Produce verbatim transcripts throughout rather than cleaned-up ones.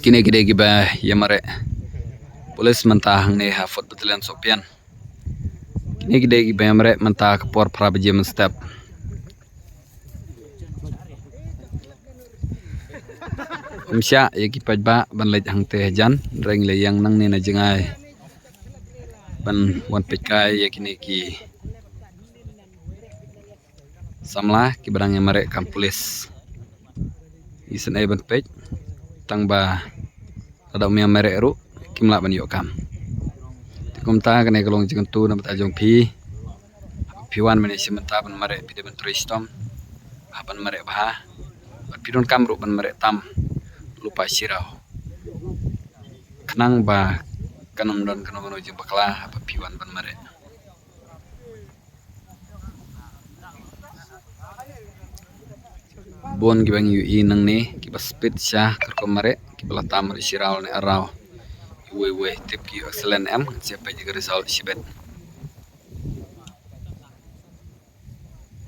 Kine ki dei kiba ïa mareh. Police mynta hangne ha Fourth Battalion Sohpian. Kine ki dei kiba ïa mareh mynta ka por phra baje mynstep. Ym shah ïa ki paidbah ban leit hangtei hajan, hynrei ngi la ïeng nangne na jngai ban wan peit kai ïa kine ki samla kiba dang ïa mareh kam police. Isynei ban peit tang ba lada ym ïa mareh ruh kim lah ban ïoh kam. Te kumta kane ka long jingkyntu na bynta jong phi. Haba phi wan mynne shi mynta ban mareh, phi dei ban trei shitom ha ban mareh bha. Bad phi donkam ruh ban mareh tam lypa shiraw, khnang ba kan ym don kano kano jingbakla haba phi wan ban mareh. Bun kiba ngi ïohi nangne kiba spit sha ka rukom mareh, kiba la tam ruh shiraw ne araw. Iwei iwei tip ki excellent em, sha peit ïa ka result shibit.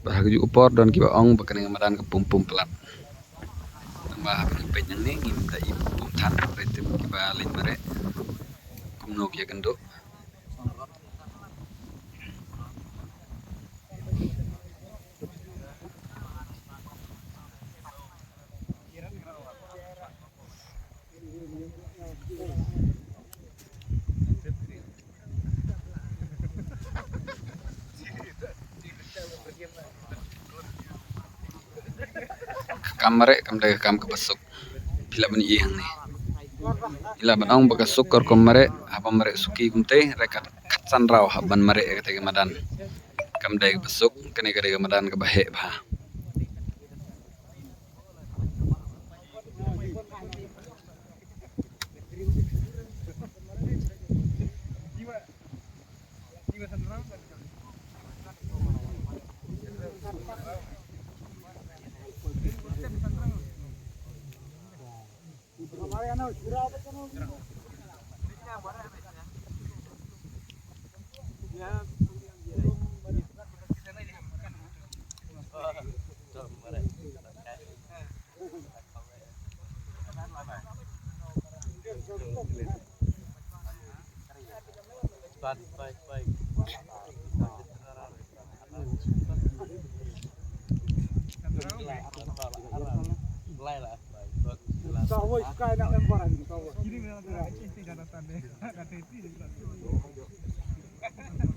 Bad ha kajuh ka por don kiba ong ba kane ka madan ka pum pum palat. Tangba haba ngi peit nangne ngim da i pum pum than, hynrei tip kiba leit mareh kumno ki ïakynduh. Ka kam mareh kam dei ka kam kaba suk. Phi lah ban ïohi hangne. Phi lah ban ong ba ka suk ka rukom mareh, haba mareh suki kumtei, hynrei ka khatsan raw haba mareh ïa katei ka madan. Kam dei kaba suk, kane ka dei ka madan kaba heh bha.